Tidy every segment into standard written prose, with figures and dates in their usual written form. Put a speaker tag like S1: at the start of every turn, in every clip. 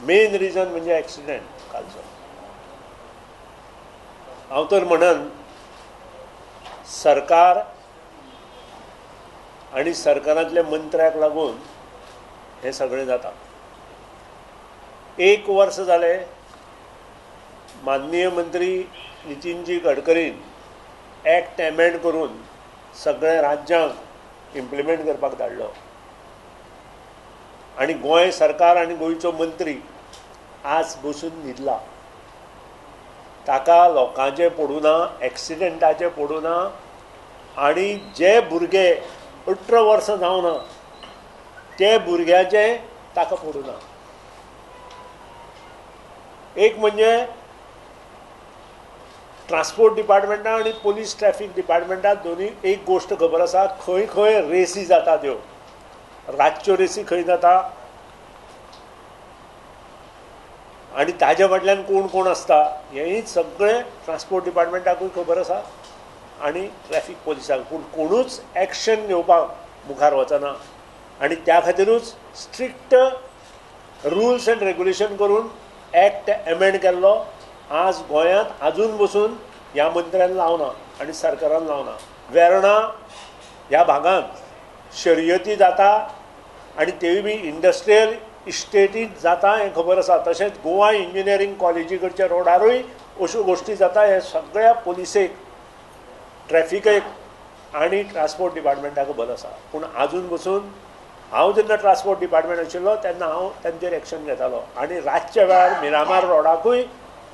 S1: Main reason म्हणजे accident कालचो. हांव तर म्हणन सरकार आनी सरकारांतल्या मंत्र्याक लागून हें सगळें जाता. एक वर्स जालें माननीय मंत्री नितीनजी गडकरीन एक्ट एमेंड करून सगळ्या राज्यांक इम्प्लिमेंट करपाक धाडलो आनी गोंय सरकार आनी गोंयचो मंत्री आज बसून न्हिदला. ताका लोकांचें पडूं ना, एक्सिडेंटाचें पडूं ना आनी जे भुरगे 18 वर्सां जावना ते भुरग्याचें ताका पडूं ना. एक म्हणजे ट्रान्सपोर्ट डिपार्टमेंटा आनी पोलीस ट्रॅफिक डिपार्टमेंटा दोनूय एक गोश्ट खबर आसा, खंय खंय रेसी जाता त्यो, रातच्यो रेसी खंय जाता आनी ताज्या फाटल्यान कोण कोण आसता हेंय सगळें ट्रान्सपोर्ट डिपार्टमेंटाकूय खबर आसा आनी ट्रॅफिक पोलिसांक. पूण कोणूच एक्शन घेवपाक मुखार वचना आनी त्या खातीरूच स्ट्रिक्ट रुल्स एंड रेगुलेशन करून एक्ट एमेंड केल्लो आज गोंयांत आजून बसून ह्या मंत्र्यान लावना आनी सरकारान लावना. वेर्णा ह्या भागांत शर्यती जाता आनी तेय बी इंडस्ट्रियल इस्टेटींत जाता हें खबर आसा. तशेंच गोवा इंजिनियरींग कॉलेजी कडच्या रोडारूय अश्यो गोश्टी जाता. हे सगळ्या पोलिसेक, ट्रॅफिकेक आनी ट्रान्सपोर्ट डिपार्टमेंटाक खबर आसा. पूण आजून बसून हांव जेन्ना ट्रान्सपोर्ट डिपार्टमेंट आशिल्लो तेन्ना हांव तांचेर एक्शन घेतालो आनी रातच्या वेळार मिरामार रोडाकूय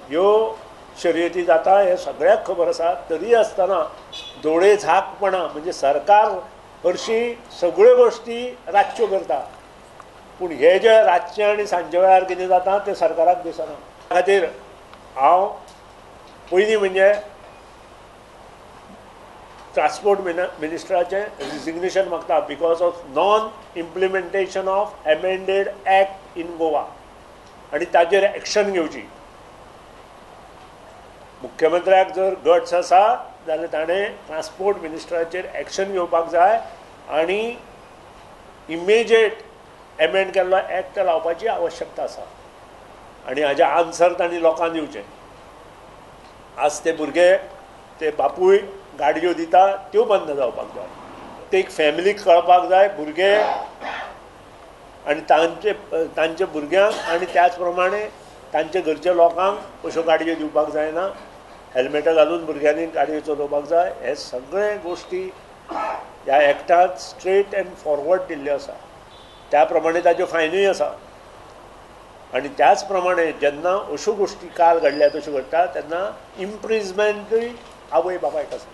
S1: ह्यो शर्यती जाता हें सगळ्याक खबर आसा. तरी आसतना दोळे झाकपणा म्हणजे सरकार हरशीं सगळ्यो गोश्टी रातच्यो करता, पूण हे जे रातचे आनी सांजे वेळार कितें जाता तें सरकाराक दिसना. त्या खातीर हांव पयलीं म्हणजे ट्रान्सपोर्ट मिनिस्टराचें रिजिग्नेशन मागता because of non implementation of amended act in Goa आनी ताजेर एक्शन घेवची. मुख्यमंत्र्याक जर गट्स आसा जाल्यार ताणें ट्रान्सपोर्ट मिनिस्टराचेर एक्शन घेवपाक जाय आनी इमिजिएट एमेंड केल्लो एक्ट लावपाची आवश्यकता आसा आनी हाजें आन्सर तांणी लोकांक दिवचें. आज ते भुरगे, ते बापूय गाडयो दिता त्यो बंद जावपाक जाय. ते एक फॅमिलीक कळपाक जाय, भुरगे आनी तांचे तांच्या भुरग्यांक आनी त्याच प्रमाणे तांच्या घरच्या लोकांक अश्यो गाडयो दिवपाक जायना. हेल्मेटां घालून भुरग्यांनी गाडयो चलोवपाक जाय. हे सगळे गोश्टी ह्या एक्टांत स्ट्रेट एंड फॉरवर्ड दिल्ल्यो आसा. त्या प्रमाणे ताच्यो फायनूय आसा आनी त्याच प्रमाणे जेन्ना अश्यो गोश्टी काल घडल्या तश्यो घडटा तेन्ना इम्प्रिजमेंटूय आवय बापायक आसा.